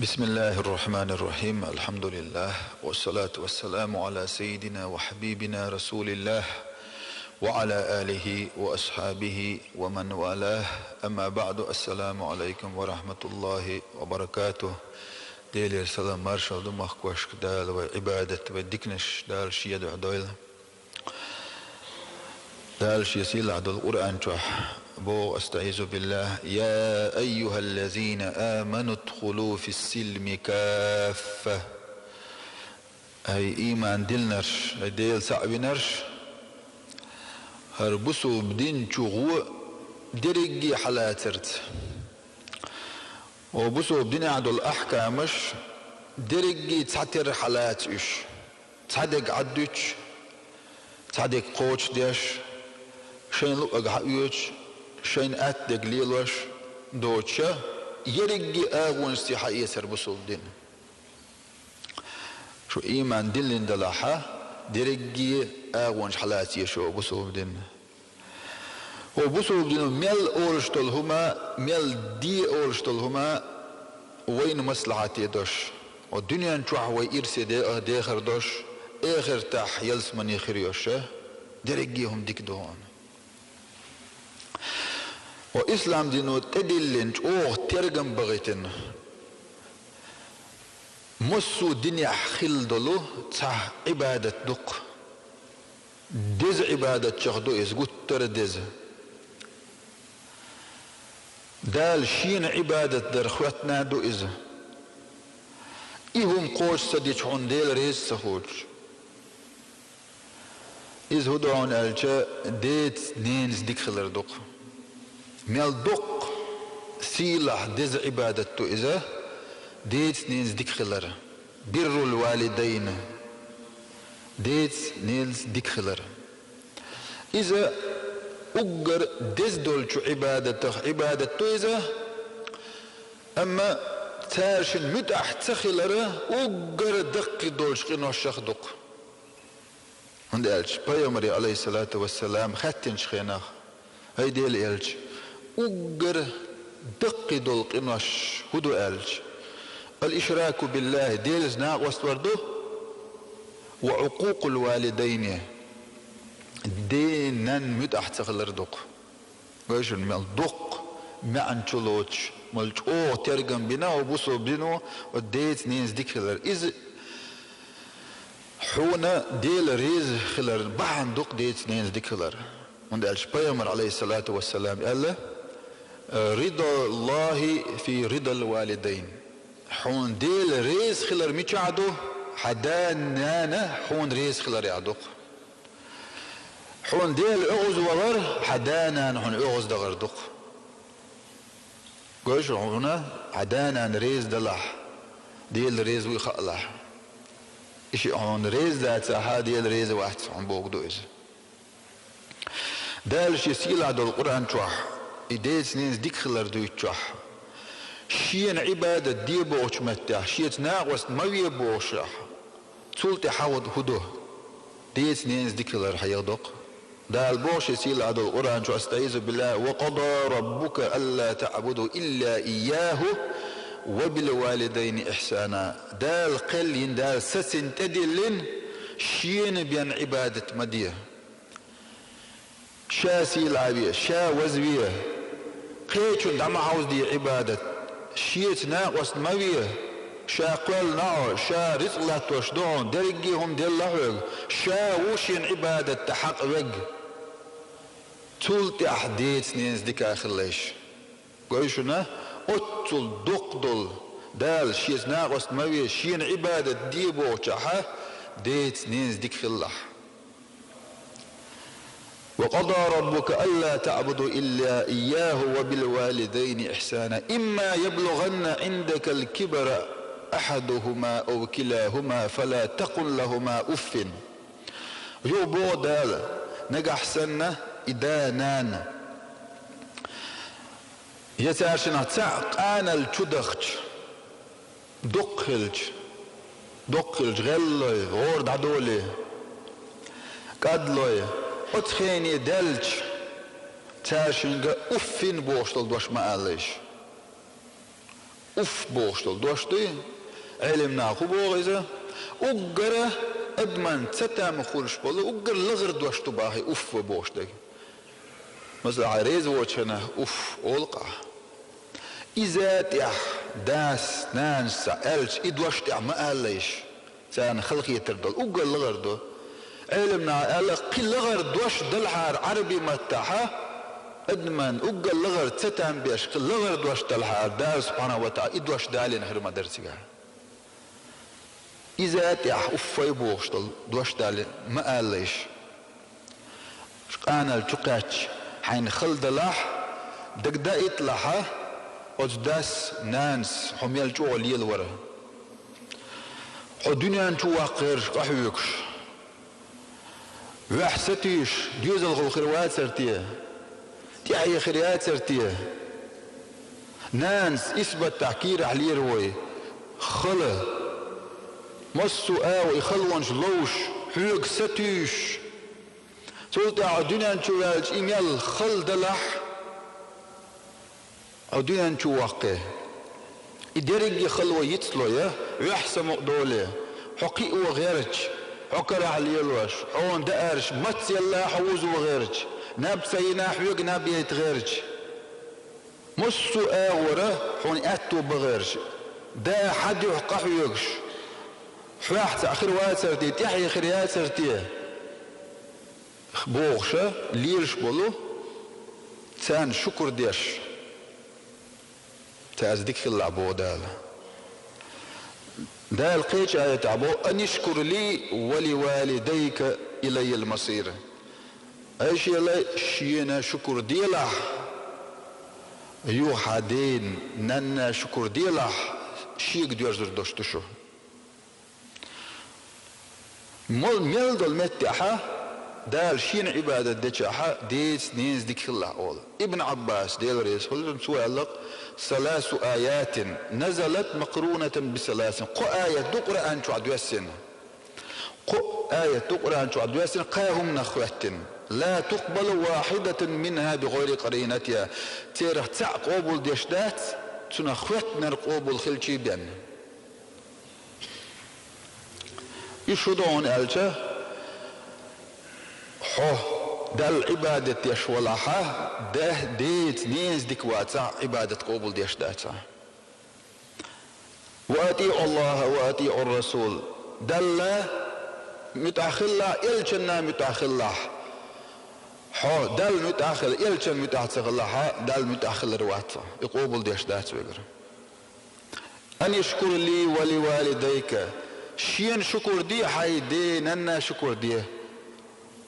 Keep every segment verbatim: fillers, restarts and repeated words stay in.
بسم الله الرحمن الرحيم. الحمد لله، والصلاة والسلام على سيدنا وحبيبنا رسول الله، وعلى آله وأصحابه ومن والاه. أما بعد، السلام عليكم ورحمة الله وبركاته. Делера салам маршалла ду махкошка. Дала вай Ӏибадат, вай диканаш Дала шен духьа дойла. Дала шен сийлахь долу Къуръан чохь боху, أستعيذ بالله: يا أيها الذين آمنوا ادخلوا في السلم كافة. Ай, ийман диллинарш, ай, Дела цхьаъ винарш, хӀара бусулба дин чу гӀо дерриге хьалацарца. О, бусулба динехь долу ахкамаш дерриге цхьатерра хьалаца уьш. Цхьа дег Ӏаддуьтуш, цхьа дег кхочушдеш, шайн луъург хьаоьцуш, шайн атта дег лелош доцуша, ерриге агӀонашца хьаэцар бусулба дин. Шу ийман диллина далахьа, дерриге агӀонаш хьалаца еза шу бусулба дин. Хьо бусулба дино мел олуш долу хӀума, мел де олуш долу хӀума вайна маслахьате дош, хьо дуьнен чохь вай ирсе де-, дехар дош, эхартахь ялсамане хир йош, дерриге хӀума дика ду хьуна. Хьо ислам дино тӀедиллина чӀогӀа тергам бахийтина, массо а динехь хилла долу цхьа Ӏибадат ду-кх. Деза Ӏибадатчех ду иза, гуттара а деза. Дала шена Ӏибадат дар хӀоьттина а ду иза. И хӀума кхочуш ца дича, хьуна Дела реза ца хуьлуш. Иза хӀун ду хьуна аьлча, деца, ненаца дика хилар ду-кх. Мел доккха, сийлахь, деза Ӏибадат ду иза, деца, ненаца дика хилар. Биррул валидайн. Деца, ненаца дика хилар. Иза уггар деза долчу Ӏибадатах Ӏибадат ду иза, амма цара шена муьтӀахь ца хилар уггар даккхий долчу къиношех ду-кх. ХӀунда аьлча пайхамаре, алейхиссалату вассалам, хаьттинчу хенахь, ай Дела элча, уггар даккхий долу къинош хӀун ду аьлча, ал-ишраку биллахи, Делаца накъост вар ду, ва Ӏукъукъул валидайни, ден-нанна муьтӀахь ца хилар ду-кх. Вай шуна мел доккха маьӀна чу лоцуш, мел чӀогӀа тергам бина хьо бусулба дино, деца, ненаца дика хилар. Иза хьуна Дела реза хилар бахьана ду-кх деца, ненаца дика хилар. ХӀунда аьлча пайхамар, алейхиссалату вассалам, аьлла: «Ридаллахи фи ридал валидайн». Хьуна Дела реза хилар мичахь ду? Хьан да-нана хьуна реза хиларехь ду-кх. Хьуна Дела оьгӀазвалар, хьан да-нана хьуна оьгӀаздахар ду-кх. Гой шу, хьуна хьан да-нана реза далахь, Дела реза вуй хаалахь. И шиъ хьуна реза дацахь, Дела реза вац хьуна бохург ду иза. Дала шен сийлахь долу Къуръан чохь, и деца, ненаца дика хилар дуьйцучохь, шена Ӏибадат де бохучу меттехь, шеца накъост ма ве бохушехь, цул тӀаьхьа хӀун ду? Деца, ненаца дика хилар хьехадо-кх. Дала боху шен сийлахь долу Къуръан чу: «АстаӀизу биллахи, ва къада раббука алла таъбуду илла ийяху ва бил валидайни ихсана». Дала кхел йина, Дала сацийна, тӀедиллина, шена бен Ӏибадат ма де. Ша сийлахь ве, ша веза ве, кхечунна дӀа ма хьовзаде Ӏибадат, шеца накъост ма ве, ша кхоьллина хьо, ша рицкъ латтош ду хьуна, дерриге а хӀума делла хьоьга, ша ву шена Ӏибадат дан хьакъ верг. Цул тӀаьхьа деца, ненаца дика хилалаш. Гой шуна, оццул доккха долу, Дала шеца накъост ма ве, шена Ӏибадат де бохучохь, деца, ненаца дика хилалахь. وقضى ربك ألا تعبدوا إلا إياه وبالوالدين إحسانا إما يبلغن عندك الكبر أحدهما أو كلاهما فلا تقل لهما أف. Юха боху Дала, нагахь санна и да-нана, я цаьршиннах цхьаъ къаналла чу дахча, дукха хилча, дукха хилча, гӀеллой, гӀора дӀадолий, кӀадлой, оцу хене даьлча, цаьршинга уффин бохуш долу дош ма алалаш. Уф бохуш долу дош дуй, Ӏелам наха хӀун боху иза? Уггара адаман цатам хуьлуш болу, уггар лахара дош ду боху уф бохуш дерг. Масала, хьайн реза воцучу хенахь уф олу-кх ахь. Иза тӀехь дас, нанас аьлча, и дош тӀехь ма алалаш. Царна халахетар долу уггар лахара ду. Ӏелам наха аьлла, кхин лахара дош далахьара Ӏараби маттахь, адаман уггар лахара цатам беш, кхин лахара дош далахьара, Дала субхьанаху ва тагӀала и дош далийна хир ма дара цигахь. Иза тӀехь уффай бохуш долу дош далийна ма алалаш. Къаналла чу кхаьчча, хьайна хала далахь, дагадоуьйталахь оцу дас, нанас хьо мел чӀогӀа лелавар. Хьо дуьнен чу ваккха гӀерташ къахьоьгуш, ваьхьа сатуьйсуш, доьзалхо хир вацара те, тӀаьхье хир яцара те? Нанас исбаттахь кийрахь лелавой, хала, массо а агӀор и халонаш ловш, хьоьга сатуьйсуш. Цул тӀаьхьа дуьнен чу ваьлча, и мел хала далахь, хьо дуьнен чу ваккхий. И дерриге хало йицло я, ваьхьа самукъадолий, хьо кхио гӀерташ, хьо карахь лелош, хьуна даарш, маца елла хьо вузо гӀерташ, наб ца йина, хьоьга наб яйта гӀерташ. Массо а агӀора хьуна аьтто бан гӀерташ, да хьан дуьхьа къахьоьгуш, хьоьхьа цхьаъ хир вацара те, тӀаьхье хир яцара те? Бохуша, лелаш болу, царна шукур деш, цаьрца дика хилалахь боху Дала. Дала кхечу аятехь боху: «Анишкур ли ва ли валидайка илайял масир». Айшелай, шена шукур делахь, юха хьан дена, нанна шукур делахь, шега доьрзур долуш ду шу. Мол мел долу меттехьа, Дала шена Ӏибадат дечахьа, деца, ненца дика хилалахь олу. Ибн Ӏаббас, Дела реза хуьлда цунна, цо аьлла-кх: «Саласу аятин назалат макрунатан би саласин». Кхо аят ду Къуръан чохь доьссина. Кхо аят ду Къуръан чохь доьссина, кхаа хӀуманах хӀоьттина. «Ла тукъбалу вахьидатун минха би гӀайри къаринатиха». Церах цхьаъ къобал деш дац, цунах хӀоьттинарг къобал хилчий бен. И шу ду хьуна аьлча, хьо Далла Ӏибадат деш валахьа, де-, деца, ненца дика вацахь, Ӏибадат къобал деш дацахь. «Ва атиӀу Аллаха ва атиӀу Расул». Далла муьтӀахь хилалахь, элчанна муьтӀахь хилалахь. Хьо Далла муьтӀахь хила, элчанна муьтӀахь ца хилахьа, Далла муьтӀахь хилар вац хьо. И къобал деш дац вегара. «Анишкур ли ва ли валидайка». Шена шукур де, хьайн ден, нанна шукур де.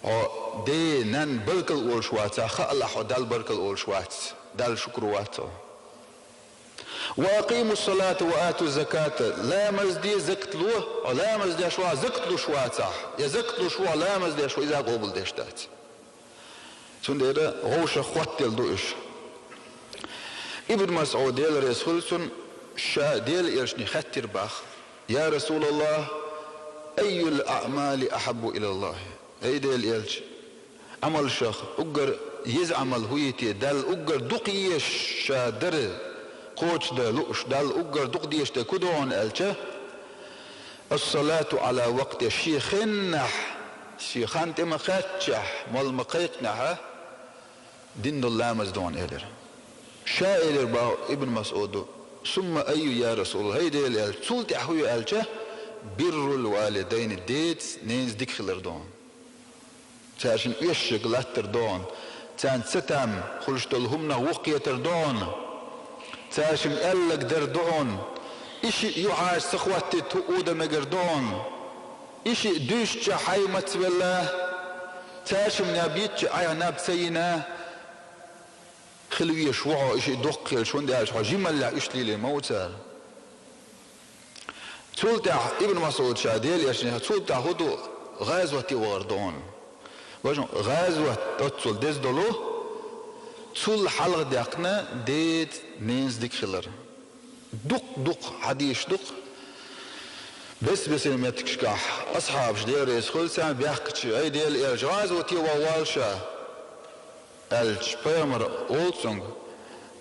Хьо ден, нанна баркалла олуш вацахь, хаалахь, хьо Далла баркалла олуш вац, Далла шукур вац хьо. «Ва акъиму салата ва ату заката». Ламаз де, закат ло, хьо ламаз деш вахь, закат луш вацахь, я закат луш ву, ламаз деш ву, иза къобал деш дац. Цундела вовшах хоттаделла ду уьш. Ибн МасӀуд, Дела реза хуьлда цунна, ша Делан элчане хаьттира боху: «Я Расулаллах, айюл аъмали ахьаббу илаллахи?» Эй Делан элча, Ӏамалшах уггар еза Ӏамал хӀун ю те, Далла уггар дукха езаш ша дара, кхочушдан лууш, Далла уггар дукха дезаш дерг хӀун ду хьуна аьлча, «Ас-салату Ӏала вакътиха», шен хеннахь, шен хан тӀе ма-кхаьччехь, мала ма-кхайкхинехь, дина долу ламаз ду хьуна, элира. Ша элира боху Ибн МасӀуда: «Сумма айю, я Расулаллах?» ХӀай Делан элча, цул тӀаьхьа хӀун ю аьлча, «Биррул валидайни», деца, ненца дика хилар ду хьуна. Цаьршинна оьшург латтар ду хьуна, царна цатам хуьлуш долу хӀуманах вухкхетар ду хьуна, цаьршинга аьлларг дар ду хьуна, и шиъ юьхьӀаьржа ца хӀоттийта хӀуъа дан мегар ду хьуна, и шиъ дуьйшуччохь хьайн маца велла, цаьршимма наб йитча, айхьа наб ца йина, хила везаш ву хьо, и шиъ доккха хилча, хӀунда аьлча хьо жималлехь уьш лелийна ма ву цара. Цул тӀаьхьа Ибн МасӀуда ша Делан элчане, цул тӀаьхьа хӀун ду, гӀазоте вахар ду хьуна. Важа гӀазот оццул деза долу, цул хьалха даьккхина деца, ненца дика хилар. Дукха-дукха хьадисаш ду-кх. Бес-бесара меттигашкахь асхьабаш, Дела реза хуьлда царна, баьхкича: «Ай Делан элча, гӀазоте ваха воллу ша?» аьлча, пайхамара олу цуьнга: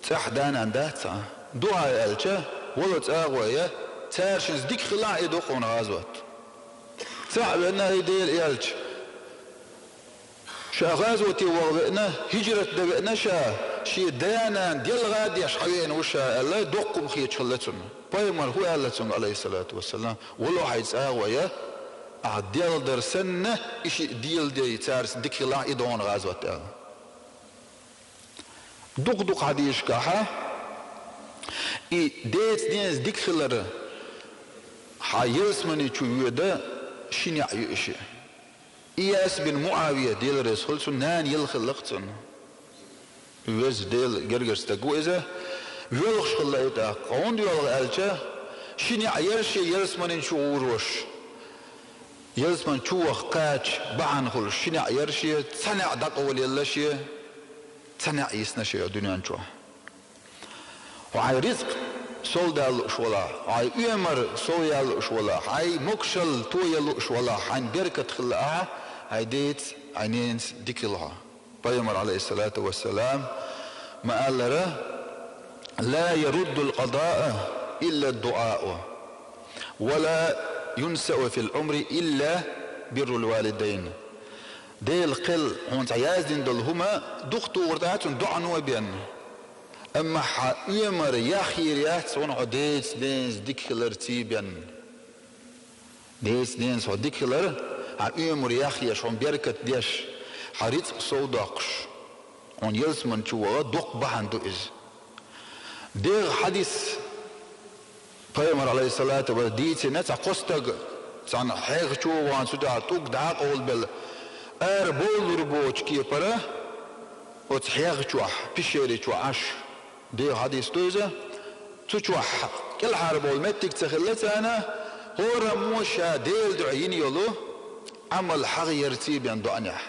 «ЦӀахь да-нана дац хьан?» «Ду хьан», аьлча, Вала цӀагӀо я, цаьршинца дика хилахь, и ду хьуна гӀазот. ЦаӀ веана, ай Делан элча, ша гӀазоте ваха веана, хӀижрат дан веана ша, шен да-нана делгӀа а деш хьавеана ву ша аьлла, доккха хӀума хеташ хилла цунна. Пайхамара хӀу аьлла цунга, Ӏалайхиссалату вассалам? Вало, хьай цӀагӀо я, ахь делгӀадар санна, и шиъ деладе, цаьрца дика хилахь, и ду хьуна гӀазот аьлла. Дукха-дукха хьадисашкахь и деца-ненца дика хилар, хьан ялсамани чу воьду ши неӀ ю и шиъ. Ияс бин МуӀавия, Дела реза хуьлда цунна, нана елла хилла-кх цунна. Веза Дела гергара стаг ву иза. Воьлхуш хилла и тӀаккха. ХӀунда воьлху аьлча, ши неӀ яра шен ялсамани чу гӀурош. Ялсамани чу ваха кхача бахьана хуьлуш ши неӀ яра шен, цхьа неӀ дӀакъовлаелла шен, цхьа неӀ йисна шен дуьнен чохь. Хьо хьайн рицкъ сов дала лууш валахь, хьайн оьмар сов яла лууш валахь, хьайн могашалла тояла лууш валахь, хьайна беркат хилла ахьа, хьайн деца, хьайн ненаца дика хила хьо. Пайхамара, Ӏалайхиссалату вассалам, ма-аллара: «لا يرد القضاء إلا الدعاء، ولا ينسأ في العمر إلا بر الوالدين». Делан кхел хьуна цхьа яздина долу хӀума дукха тухур дац хьуна доӀано бен. Амма хьан оьмар яхъяр яц хьуна хьо деца-ненаца дика хиларций бен. Деца-ненаца хьо дика хилар, хьан оьмар яхъеш, хьуна беркат деш, хьан рицкъ сов доккхуш, хьуна ялсамани чу ваха доккха бахьана ду иза. ДегӀа хьадис, Пайхамара, Ӏалайхиссалату вассалам, дийцина, цхьа кхо стаг цхьана хьегӀа чу вахана, цу тӀехь тӀулг дӀа а къовлабелла, ара бовлур боцучу кепара оцу хьегӀа чохь, пещери чохь Ӏаш. ДегӀа хьадис ду иза. Цу чохь кӀелхьарбовла меттиг ца хилла царна, хӀораммо ша Делан дуьхьа йина йолу Ӏамал хьахъярций бен доӀанехь.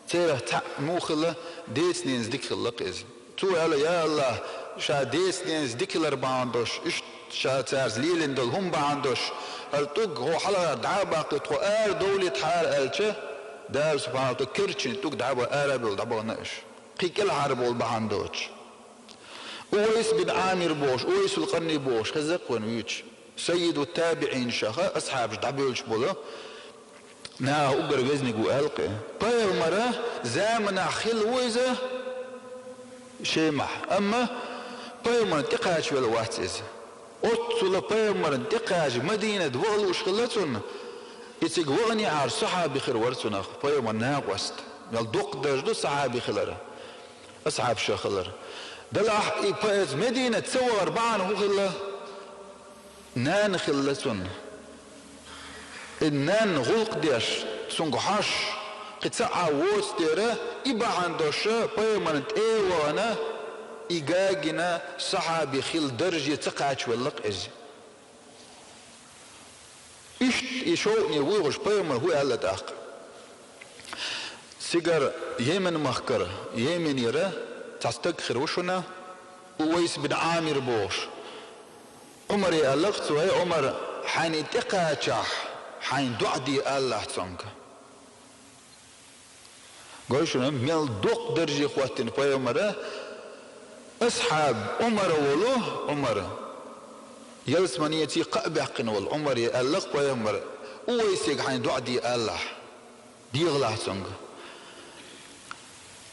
Церах цхьаъ муха хилла, деца-ненаца дика хилла-кх иза. Цо аьлла: «Я АллахӀ, ша деца-ненаца дика хилар бахьана долуш, иштта ша цаьрца лелийна долу хӀума бахьана долуш, хӀара тӀулг хьо хьалхара дӀа а баккхий, тхо ара довлийтахьара», аьлча, Дала субхьанаху ва тагӀала керчина тӀулг дӀа а бан, ара а бевлла дӀабахана уьш. Кхин кӀелхьарбовла бахьана доцуш. Увайс бин Ӏамир бохуш, Увайсул Къарни бохуш, хеза-кх вайна вуьйцуш, саййиду табиӀинашха, асхьабаш дӀабевллаш болу наха уггар везниг ву аьлла-кх. Пайхамара заманахь хилла ву иза Шемахь, амма Пайхамарна тӀекхачавелла вац иза. Оццула Пайхамарна тӀекхача Мадинат ваха лууш хилла цунна, и цига ваханехьара сахьаби хир вара цунах, Пайхамаран накъост. Мел доккха дарж ду сахьаби хилар, асхьабашах хилар. Делахь и па-, иза Мадинат ца вахар бахьана хӀун хилла? Нана хилла цунна. И нанна гӀуллакх деш, цуьнга хьожуш, кхин цхьа а воцу дера, и бахьана долуш Пайхамарна тӀе а вахана, и гагина сахьаби хила дарже ца кхачавелла-кх иза. Иштта и шовкъане вуьйхуш Пайхамара хӀун аьлла тӀаккха? Цигара Йемен-махкара, Йеменера цхьа стаг хир ву шуна, Увайс бин Ӏамир бохуш. Ӏумаре аьлла-кх цо: «ХӀай Ӏумар, хьайна и тӀекхачахь, хьайна доӀа де алахь цуьнга». Гой шуна, мел доккха дарже хӀоттийна Пайхамара асхьаб Ӏумар волу, Ӏумар. Ялсаманеций кхаъ баьккхина волу Ӏумаре аьлла-кх Пайхамара: «Увайсега хьайна доӀа де алахь, дехалахь цуьнга».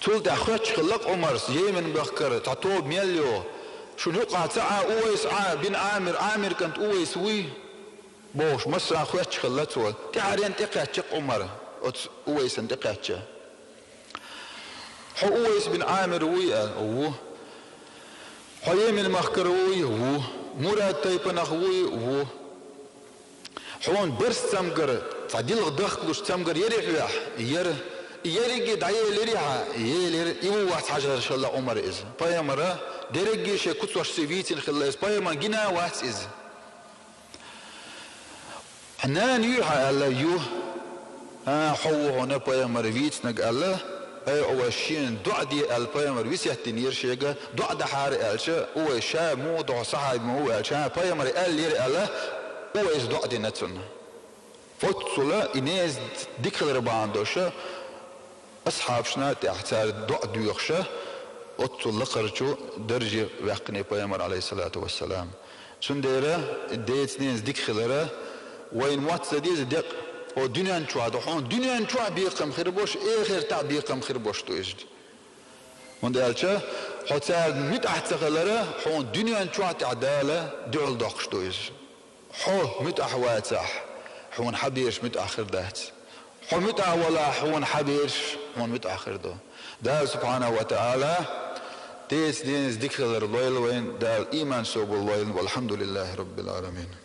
Цул тӀаьхьа хоьттуш хилла-кх Ӏумара, Йемен-махкара цхьа тоба мел йо: «Шуна юкъахь цхьа а Увайс Ӏа-, бин Ӏамир, Ӏамир кӀант Увайс вуй?» бохуш, массарна хоьттуш хилла цо. ТӀаьхьаренна тӀекхаьчча-кх Ӏумар, оцу Увайсана тӀекхаьчча: «Хьо Увайс бин Ӏамир вуй?» аьлла. «Ву». «Хьо Йемен-махкара вуй?» «Ву». «Мурад тайпанах вуй?» «Ву». «Хьуна берст цамгар цхьа дилха дахкалуш цамгар ярий хьоьхьа?» «Яра». «И ерриге дӀаелирий хьан?» «Елира». И ву-вац хьажарш хилла Ӏумар иза. Пайхамара дерриге шен куцошца вийцина хилла иза. Пайхамарна гина а вац иза. «Хьан нана юй хьан?» аьлла. «Ю». «А, хьо ву хьуна Пайхамара вийцинарг», аьлла. «Ай, Увайс, шена доӀа де», аьлла, Пайхамара весет динера шега, доӀа дахьара аьлча, Увайс ша муха ду, хьо сахьаби ма ву аьлча, «ХӀан, Пайхамара аьллера», аьлла, Увайса доӀа дина цунна. Оццула и ненаца дика хилар бахьана долуш асхьабашна тӀехь цара доӀа доьхуш, оццул лакхарчу дарже ваьккхина Пайхамар, Ӏалайхиссалату вассалам. Цундела деца-ненаца дика хилар вайна мотт ца деза декъ. Хьо дуьнен чохь ду, хьуна дуьнен чохь бекхам хир болуш, эхартахь бекхам хир болуш ду иза. ХӀунда аьлча хьо царна муьтӀахь ца хилар, хьуна дуьнен чохь тӀехь Дала дуьхьал доккхуш ду иза. Хьо муьтӀахь вацахь, хьуна хьан бераш муьтӀахь хир дац. Хьо муьтӀахь валахь, хьуна хьан бераш хьуна муьтӀахь хир ду. Дала субхьанаху ва таӀала деца-ненаца дика хилар лойла вайна, Дала ийман собар лойла. Валхьамдулиллахи раббил Ӏаламин.